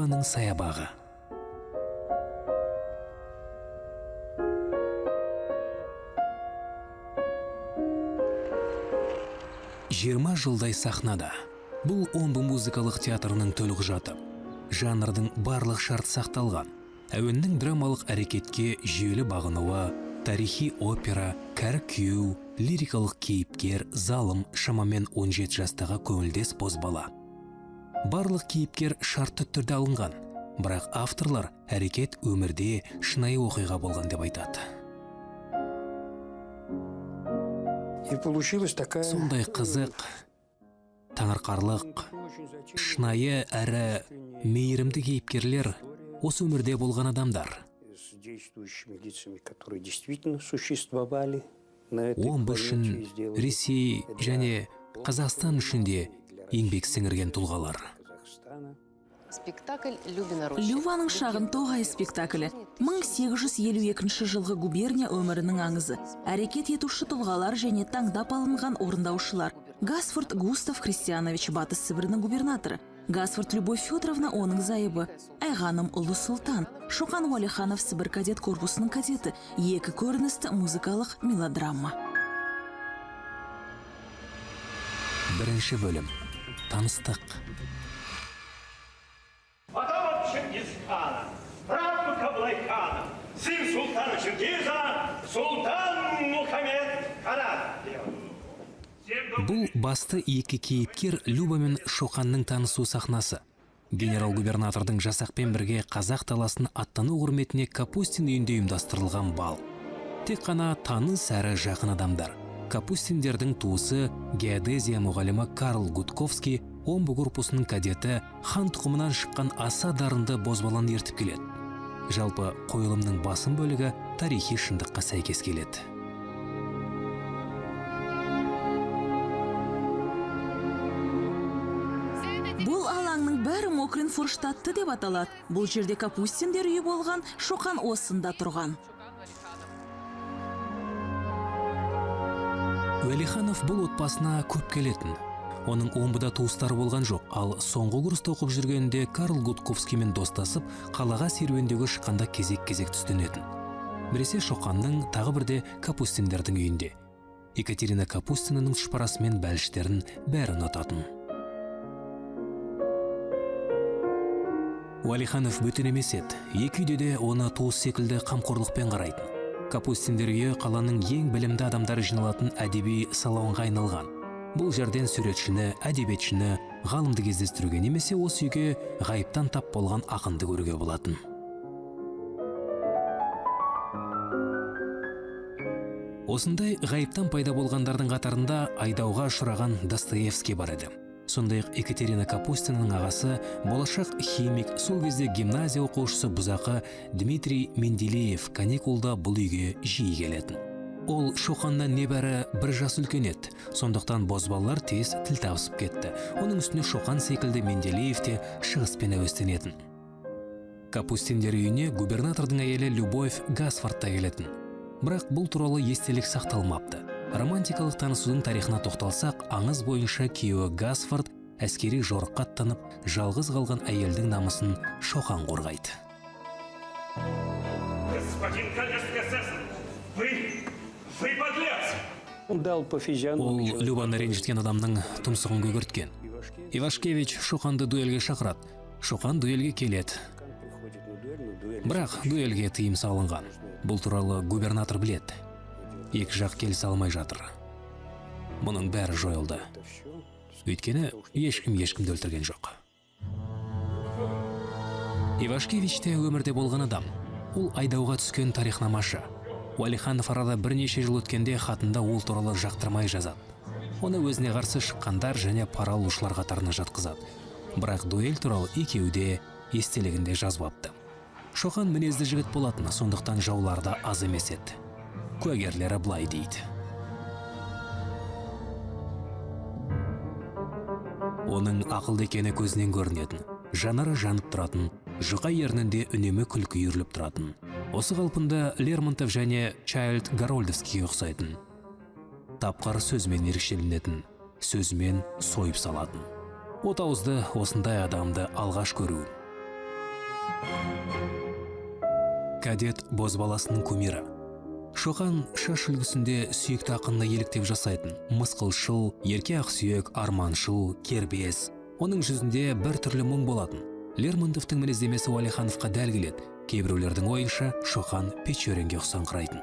Любаның саябағы. 20 жылдай сахнада. Бұл Омбы музыкалық театрының төлқұжаты. Жанрдың барлық шарты сақталған. Әуеннің драмалық әрекетке жүйелі бағынуы, тарихи опера, кәрі күйеу, лирикалық кейіпкер, залым, шамамен 17 жастағы көңілдес бозбала. Барлық кейіпкер шартты түрде алынған, бірақ авторлар әрекет өмірде шынайы оқиға болған деп айтады. И получилась такая... Сондай қызық, таңырқарлық, шынайы әрі мейірімді кейіпкерлер осы өмірде болған адамдар. С действующими лицами, которые действительно существовали на этой Омбы планете үшін, и сделали Ресей және Қазақстан үшін де еңбек сіңірген тұлғалар. Казахстана. Спектакль «Любина роща». Любаның шағын тоғайы спектаклі 1852 жылғы губерния өмірінің аңызы. Әрекет етуші тұлғалар және таңдап алынған орындаушылар. Гасфорд Густав Христианович, Батыс Сібірінің губернаторы. Гасфорд Любовь Федоровна, оның зайыбы. Айғаным Ұлы Сұлтан. Шоқан Уәлиханов, Сібір кадет корпусының кадеті. Екі көріністі музыкалық мелодрама. Бірінші бөлім. Таныстық. Потомок Чингисхана, правнук Аблайхана, сын султана Чингиза, султан Мухаммед Карат. Бұл басты екі кейіпкер Люба мен Шоқанның танысу сахнасы. Генерал-губернатордың жасақпен бірге қазақ даласын аттану құрметіне Капустин үйінде ұйымдастырылған бал. Тек қана таныс әрі жақын адамдар. Капустиндердің туысы геодезия мұғалімі Карл Гудковский Омбы корпусының кадеті, хан тұқымынан шыққан аса дарынды бозбаланы ертіп келеді. Жалпы қойылымның басым бөлігі тарихи шындыққа сәйкес келеді. Бұл алаңның бәрі Мокрин Форштадты деп аталады. Бұл жерде Капустиндер үйі болған, Шоқан осында тұрған. Уәлиханов бұл отбасына көп келетін. Оның Омбыда туыстары болған жоқ, ал соңғы курста оқып жүргенінде Карл Гудковскиймен достасып, қалаға серуендеуге шыққанда кезек-кезек түстенетін. Біресе Шоқанның, тағы бірде Капустиндердің үйінде. Екатерина Капустинаның тұшпарасы мен бәліштерін бәрі ұнататын. Уәлиханов бөтен емес еді. Екі үйде де оны туыс секілді қамқорлықпен қарайтын. Капустиндер үйі қаланың ең білімді адамдары жиналатын әдеби салонға айналған. Бұл жерден суретшіні, әдебиетшіні, ғалымды кездестіруге немесе осы үйге ғайыптан тап болған ақынды көруге болатын. Осындай ғайыптан пайда болғандардың қатарында айдауға ұшыраған Достоевский бар еді. Сондай-ақ Екатерина Капустинаның ағасы, болашақ химик, сол кезде гимназия оқушысы бұзақы Дмитрий Менделеев каникулда бұл үйге жиі келетін. Ол Шоқаннан небәрі бір жас үлкен еді, сондықтан бозбалалар тез тіл табысып кетті. Оның үстіне Шоқан секілді Менделеев те шығыспен әуестенетін. Капустиндер үйіне губернатордың әйелі Любовь Гасфорд та келетін. Бірақ бұл туралы естелік сақталмапты. Романтикалық танысудың тарихына тоқталсақ, аңыз бойынша күйеуі Гасфорд әскери жорыққа аттанып, жалғыз қалған әйелдің намысын Шоқан қорғайды. Господин Кальверскасесен, вы подлец! Он дал по физиономии Ол Любаны ренжіткен адамның тұмсығын көгерткен. Ивашкевич Шоқанды дуэльге шақырады. Шоқан дуэльге келеді. Приходит на дуэль, но дуэль Бірақ дуэльге тыйым салынған. Бұл туралы губернатор біледі. Екі жақ келісе алмай жатыр. Мұның бәрі жойылды. это все. Өйткені ешкім ешкімді өлтірген жоқ. Ивашкевич те өмірде болған адам. Ол айдауға түскен тарихнамашы. Уәлиханов арада бірнеше жыл өткенде хатында ол туралы жақтырмай жазады. Оны өзіне қарсы шыққандар және пара алушылар қатарына жатқызады. Бірақ дуэль туралы екеуі де естелігінде жазбапты. Шоқан мінезді жігіт болатын, сондықтан жаулары да аз емес еді. Куәгерлері былай дейді. Оның ақылды екені көзінен көрінетін, жанары жанып тұратын, жұқа ернінде үнемі күлкі үйіріліп тұратын. Осы қалпында Лермонтов және Чайльд Гарольдовскийге ұқсайтын. Тапқыр сөзімен ерекшеленетін, сөзімен сойып салатын. От ауызды осындай адамды алғаш көру. Кадет бозбаласының кумирі. Шоқан шаш үлгісінде сүйікті ақынына еліктеп жасайтын. Мысқылшыл, ерке ақсүйек, арманшыл, кербез. Оның жүзінде бір түрлі мұң болатын. Лермонтовтың мінездемесі Уәлихановқа дәл келеді. Кейбіреулердің ойынша Шоқан Печоринге ұқсаңқырайтын.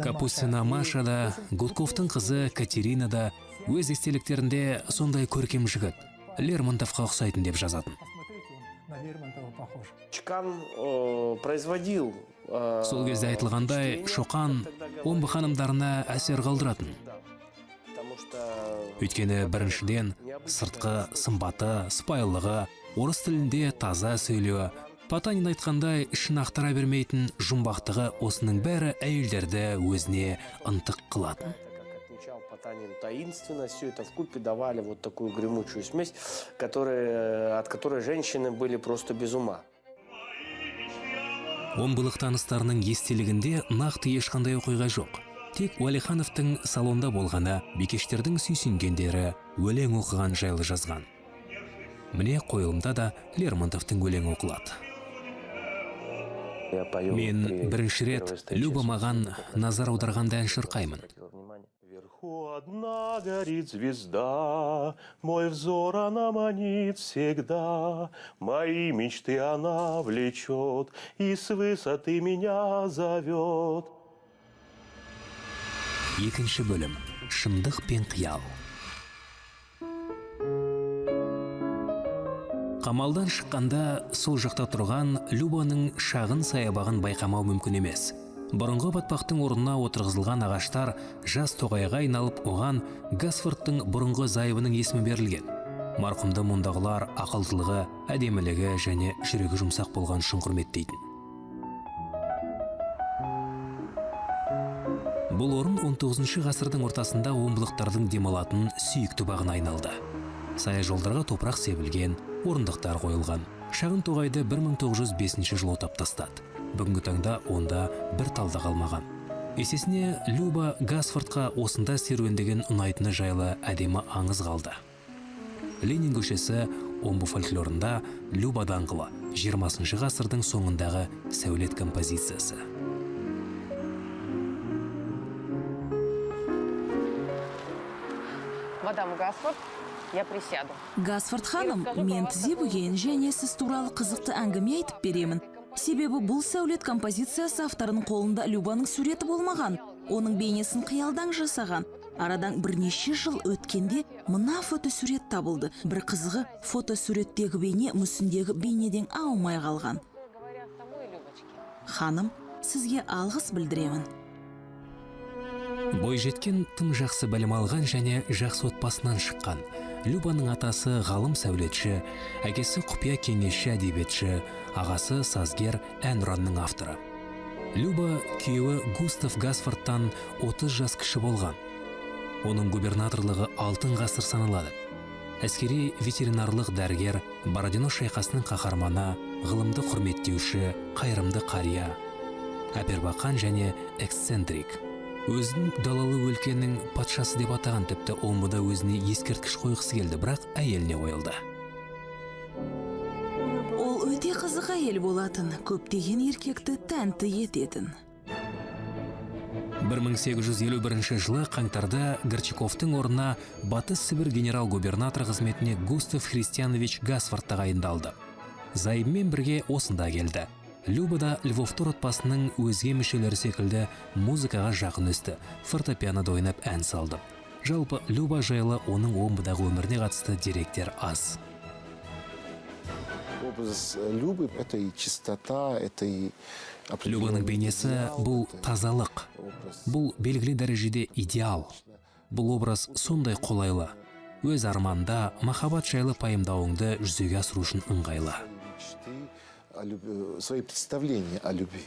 Капустина Маша да, Гудковтың қызы Катерина да өз естеліктерінде сондай көркем жігіт Лермонтовқа ұқсайтын деп жазатын. Чекан производил. Сол кезде айтылғандай, Шоқан Омбы ханымдарына әсер қалдыратын. Өйткені біріншіден сыртқы сымбаты, сыпайылығы, орыс тілінде таза сөйлеуі, Потанин айтқандай ішін ақтара бермейтін жұмбақтығы, осының бәрі әйелдерді өзіне ынтық қылатын. Потанин таинственность, все это вкупе давали вот такую гремучую смесь, от которой женщины были просто без ума. Омбылық таныстарының естелігінде нақты ешқандай оқиға жоқ. Тек Уәлихановтың салонда болғаны, бикештердің сүйсінгендері, өлең оқыған жайлы жазған. Міне қойылымда да Лермонтовтың өлеңі оқылады. Мен бірінші рет Люба маған назар аударғанда ән шырқаймын. Одна горит звезда, мой взор она манит всегда, мои мечты она влечет и с высоты меня зовет. Екінші бөлім. Шындық пен қиял. Қамалдан шыққанда сол жақта тұрған Любаның шағын саябағын байқамау мүмкін емес. Бұрынғы батпақтың орнына отырғызылған ағаштар жас тоғайға айналып, оған Гасфордтың бұрынғы зайыбының есімі берілген. Марқұмды мұндағылар ақылдылығы, әдемілігі және жүрегі жұмсақ болған үшін құрметтейтін. Бұл орын 19 ғасырдың ортасында омбылықтардың демалатын сүйікті бағына айналды. Саяжолдарға топырақ себілген, орындықтар қойылған. Шағын тоғайды 1905 жылы отап тастады. Бүгінгі таңда онда бір тал да қалмаған. Есесіне Люба Гасфордқа осында серуендеген ұнайтыны жайлы әдемі аңыз қалды. Ленин көшесі Омбы фольклорында Люба даңғылы 20 ғасырдың соңындағы сәулет композициясы. Мадам Гасфорд, я присяду. Гасфорд ханым, мен тізе бүгейін және сіз туралы қызықты әңгіме айтып беремін. Себебі бұл сәулет композициясы авторының қолында Любаның суреті болмаған, оның бейнесін қиялдан жасаған. Арадан бірнеше жыл өткенде мына фотосурет табылды. Бір қызығы, фотосуреттегі бейне мүсіндегі бейнеден аумай қалған. Ханым, сізге алғыс білдіремін. Бойжеткен тым жақсы білім алған және жақсы отбасынан шыққан. Любаның атасы ғалым сәулетші, әкесі құпия кеңесші әдебиетші, ағасы сазгер әнұранның авторы. Люба күйеуі Густав Гасфордтан 30 жас кіші болған. Оның губернаторлығы алтын ғасыр саналады. Әскери ветеринарлық дәрігер, Бородино шайқасының қаһарманы, ғылымды құрметтеуші, қайырымды қария, әпербақан және эксцентрик. Өзін далалы өлкенің патшасы деп атаған, тіпті Омбыда өзіне ескерткіш қойғысы келді, бірақ әйеліне қойылды. Ол өте қызық әйел болатын, көптеген еркекті тәнті ететін. 1851 жылы қаңтарда Горчаковтың орнына Батыс Сібір генерал-губернатор қызметіне Густав Христианович Гасфорд тағайындалды. Зайыбымен бірге осында келді. Люба да Львовтар отбасының өзге мүшелері секілді музыкаға жақын өсті, фортепианода ойнап ән салды. Жалпы Люба жайлы оның Омбыдағы өміріне қатысты деректер аз. Образ Любы – это и чистота, это и Любаның бейнесі бұл тазалық, бұл белгілі дәрежеде идеал. Бұл образ сондай қолайлы. Өз арманда махаббат жайлы пайымдауыңды жүзеге асыру үшін ыңғайлы. Свои представления о любви.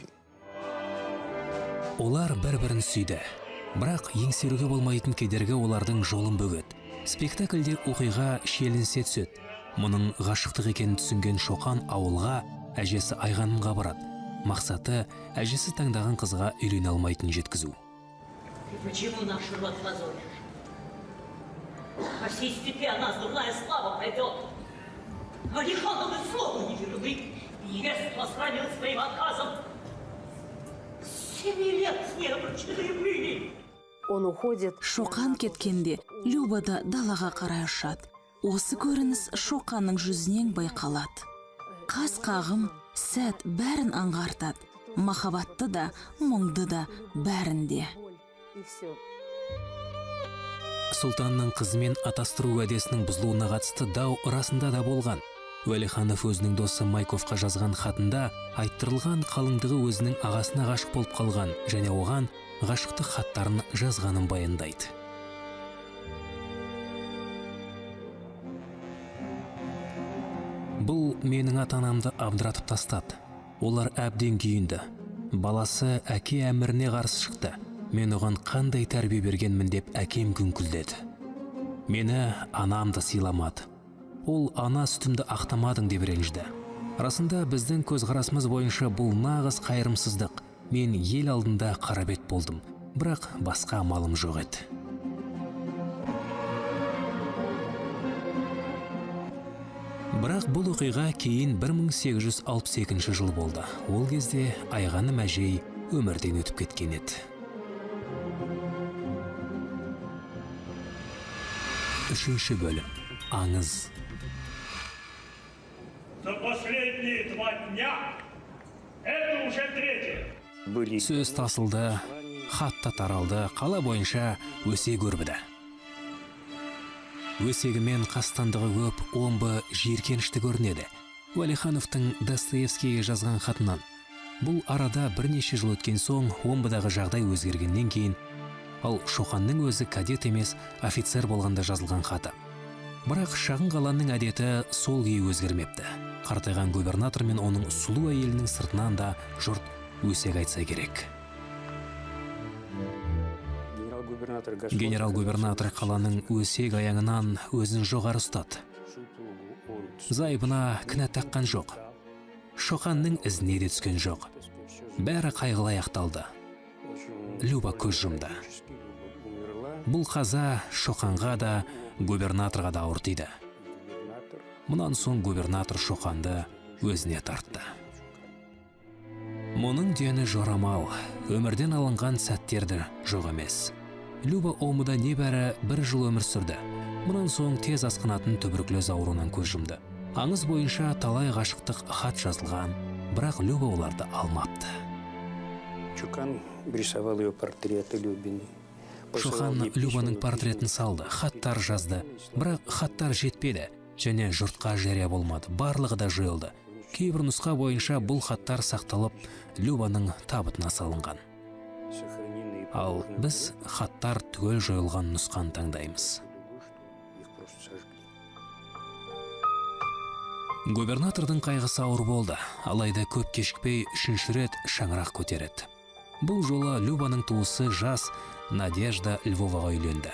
Олар бір-бірін сүйді. Бірақ еңсеруге болмайтын кедергі олардың жолын бөгет. Спектакльде оқиға шиеленісе түседі. Мұның ғашықтық екенін түсінген Шоқан ауылға әжесі Айғанымға барады. Мақсаты әжесі таңдаған қызға үйлене алмайтынын жеткізу. Почему наш род позоришь? По всей степи о нас дурная слава пройдет. Алихановы слова не верны. Невесту осрамил своим отказом. 7 лет с ней обручены были. Он уходит. Шоқан кеткенде Люба да далаға қарай ұшады. Осы көрініс Шоқанның жүзінен байқалады. Қас қағым, сәт бәрін аңғартады. Махаббатты да, мұңды да, бәрін де. И все. Сұлтанның қызымен атастыру уәдесінің бұзылуына қатысты дау расында да болған. Уәлиханов өзінің досы Майковқа жазған хатында айттырылған қалыңдығы өзінің ағасына ғашық болып қалған және оған ғашықтық хаттарын жазғанын баяндайды. Бұл менің ата-анамды абдыратып тастады. Олар әбден күйінді. Баласы әке әміріне қарсы шықты. Мен оған қандай тәрбие бергенмін деп әкем күңкілдеді. Мені анам да сыйламады. Ол ана сүтімді ақтамадың деп ренжіді. Расында біздің көзқарасымыз бойынша бұл нағыз қайырымсыздық. Мен ел алдында қарабет болдым, бірақ басқа амалым жоқ еді. Бірақ бұл оқиға кейін 1862 жыл болды. Ол кезде Айғаным әжей өмірден өтіп кеткен еді. Үшінші бөлім. Аңыз. За последние 2 дня это уже третье. Сөз тасылды, хат та таралды, қала бойынша өсек өрбіді. Өсегімен қастандығы көп Омбы жиіркенішті көрінеді. Уәлихановтың Достоевскийге жазған хатынан. Бұл арада бірнеше жыл өткен соң Омбыдағы жағдай өзгергеннен кейін, ал Шоқанның өзі кадет емес, офицер болғанда жазылған хаты. Бірақ шағын қаланың әдеті сол күйі өзгермепті. Қартайған губернатор мен оның сұлу әйелінің сыртынан да жұрт өсек айтса керек. Генерал-губернатор қаланың өсек аяңынан өзін жоғары ұстады. Зайыбына кінә таққан жоқ. Шоқанның ізіне де түскен жоқ. Бәрі қайғылы аяқталды. Люба көз жұмды. Бұл қаза Шоқанға да, губернаторға да ауыр тиді. Мұнан соң губернатор Шоқанды өзіне тартты. Мұның дені жорамал, өмірден алынған сәттерді жоқ емес. Люба Омбыда небәрі бір жыл өмір сүрді. Мұнан соң тез асқынатын туберкулез ауруынан көз жұмды. Аңыз бойынша талай ғашықтық хат жазылған, бірақ Люба оларды алмапты. Чокан рисовал ее портреты Любины. Шоқан Любаның портретін салды, хаттар жазды, бірақ хаттар жетпеді және жұртқа жария болмады, барлығы да жойылды. Кейбір нұсқа бойынша бұл хаттар сақталып, Любаның табытына салынған. Ал біз хаттар түгел жойылған нұсқаны таңдаймыз. Губернатордың қайғысы ауыр болды, алайда көп кешікпей үшінші рет шаңырақ көтереді. Бұл жолы Любаның туысы жас Надежда Львоваға үйленді.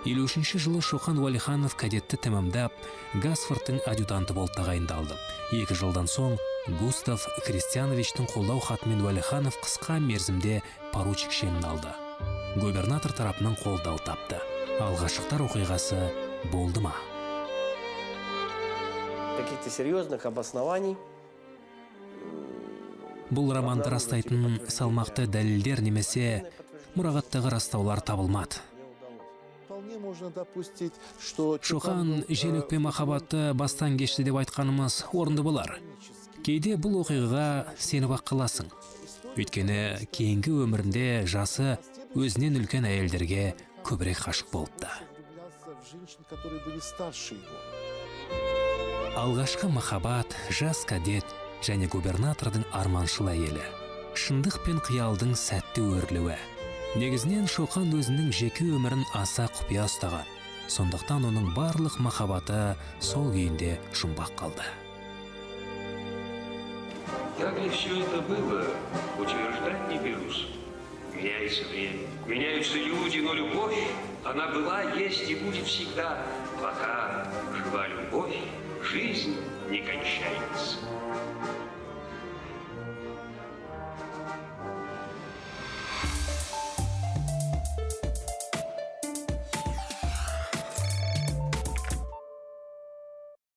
53 жылы Шоқан Уәлиханов кадетті тәмамдап, Гасфордтың адъютанты болып тағайындалды. 2 жылдан соң Густав Христиановичтің қолдау хатымен Уәлиханов қысқа мерзімде поручик шенін алды. Губернатор тарапынан қолдау тапты. Ал ғашықтар оқиғасы болды ма? Каких-то серьезных обоснований. Бұл романды растайтын салмақты дәлелдер немесе мұрағаттағы растаулар табылмады. Шоқан жел өкпе махаббатты бастан кешті деп айтқанымыз орынды болар. Кейде бұл оқиғаға сеніп ақ қаласың. Өйткені кейінгі өмірінде жасы өзінен үлкен әйелдерге көбірек ғашық болыпты. Алғашқы махаббат, жас кадет және губернатордың арманшыл әйелі. Шындық пен қиялдың сәтті өрілуі. Негізінен Шоқан өзінің жеке өмірін аса құпия ұстаған. Сондықтан оның барлық махаббаты сол күйінде жұмбақ қалды. Так ли все это было, утверждать не берусь. Меняется время, меняются люди, но любовь, она была, есть и будет всегда. Пока жива любовь, жизнь не кончается.